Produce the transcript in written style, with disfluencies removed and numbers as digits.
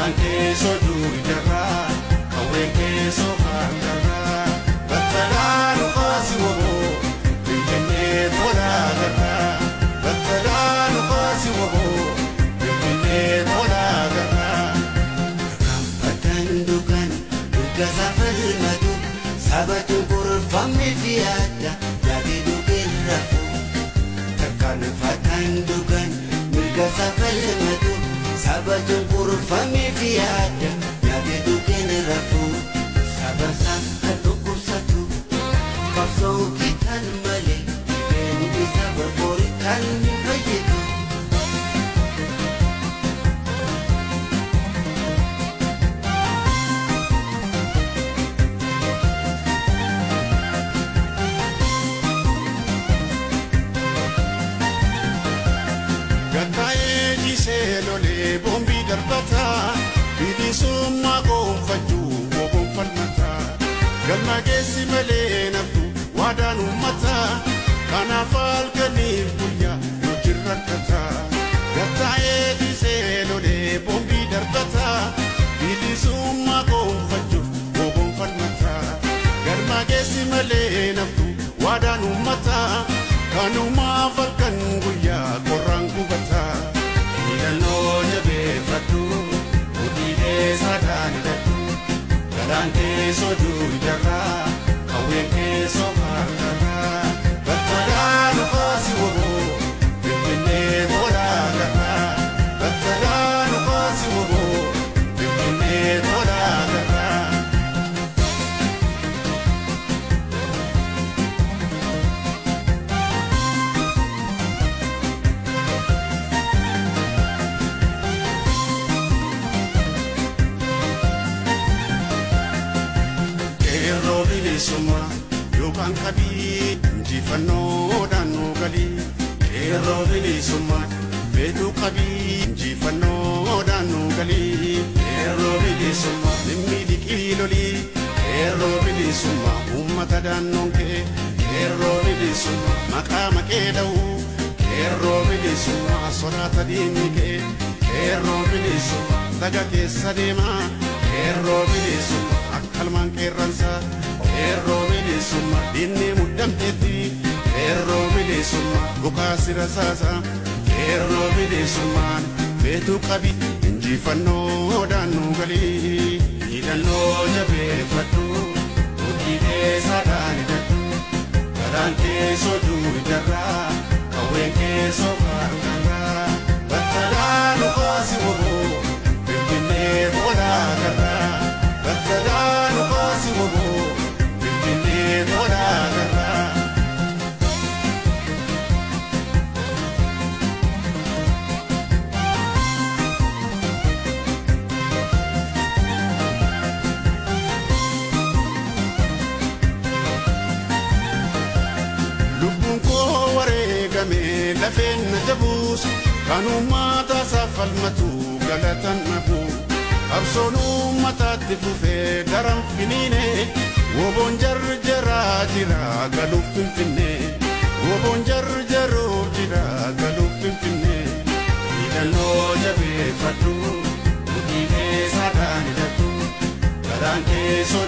Garaan keessoo duudarraa qawween keessoo harkarraa battalaa nufaasi woboo Finfinnee tolaa garraa battalaa nufaasi woboo Finfinnee tolaa garraa. Rampataan dukan mirga safalmatu sabatu kurfamne fi adda nyaatee dhugeen rafu. Tarkaanfataan dukan mirga safalmatu sabatu kurfamne fi adda nyaatee dhugeen rafu. Saba isaa kan dhukkubsatu qabsoo kitaan malee dhibeen isa borboritaan hin fayyidu. Gattaa'ee jiisee lolee boombii darbataa bilisummaa gonfachuu woboon falmataa galma geessi malee naftu waadaan uummataa kanaaf halkaniif guyyaa nuti rakkataa. Gattaa'ee jiisee lolee boombii darbataa bilisummaa gonfachuuf woboon falmataa galma geessi malee naftu waadaan uummataa kanumaaf halkan guyyaa qorraan gubataa. Hidhannoo jabeeffadhu mudhiilee saadaan hidhadhu garaan keessoo duudarraa qawween keessoo harkarraa battalaa nufaasi woboo Finfinnee tolaa garraa battalaa nufaasi woboo Finfinnee tolaa garraa. Qeerroo bilisummaa yookaan qabii injifannoodhaan nu galii. Qeerroo bilisummaa beekuu qabii injifannoodhaan nu galii. Qeerroo bilisummaa dhimmi dhiqii lolii. Qeerroo bilisummaa uummata daannoon kee. Qeerroo bilisummaa maqaa maqee dha'uu. Qeerroo bilisummaa soraata diinni kee. Qeerroo bilisummaa daga keessa deemaa. Qeerroo bilisummaa akkalmaan qeerransaa. Qeerroo bilisummaa diinni muddamteetti. Qeerroo bilisummaa dhukaa sira saasaa. Qeerroo bilisummaan feetuu qabi injifannoodhaan nu galii. Hidhannoo jabeeffadhu mudhiilee saadhaan hidhadhu. Garaan keessoo duudarraa qawween keessoo harkarraa battalaa nufaasi woboo Finfinnee tolaa garraa battalaa nufaasi woboo Finfinnee tolaa garraa. Lubbuun koo wareegame lafeen na jabuus kan uummata isaaf falmatu galatan nafu. Qabsoon uummataatti fufee daran finiine woboon jarjaraa jira galuuf Finfinnee. Woboon jarjaruuf jira galuuf Finfinnee. Hidhannoo jabeeffadhu mudhiilee saadhaan hidhadhu garaan keessoo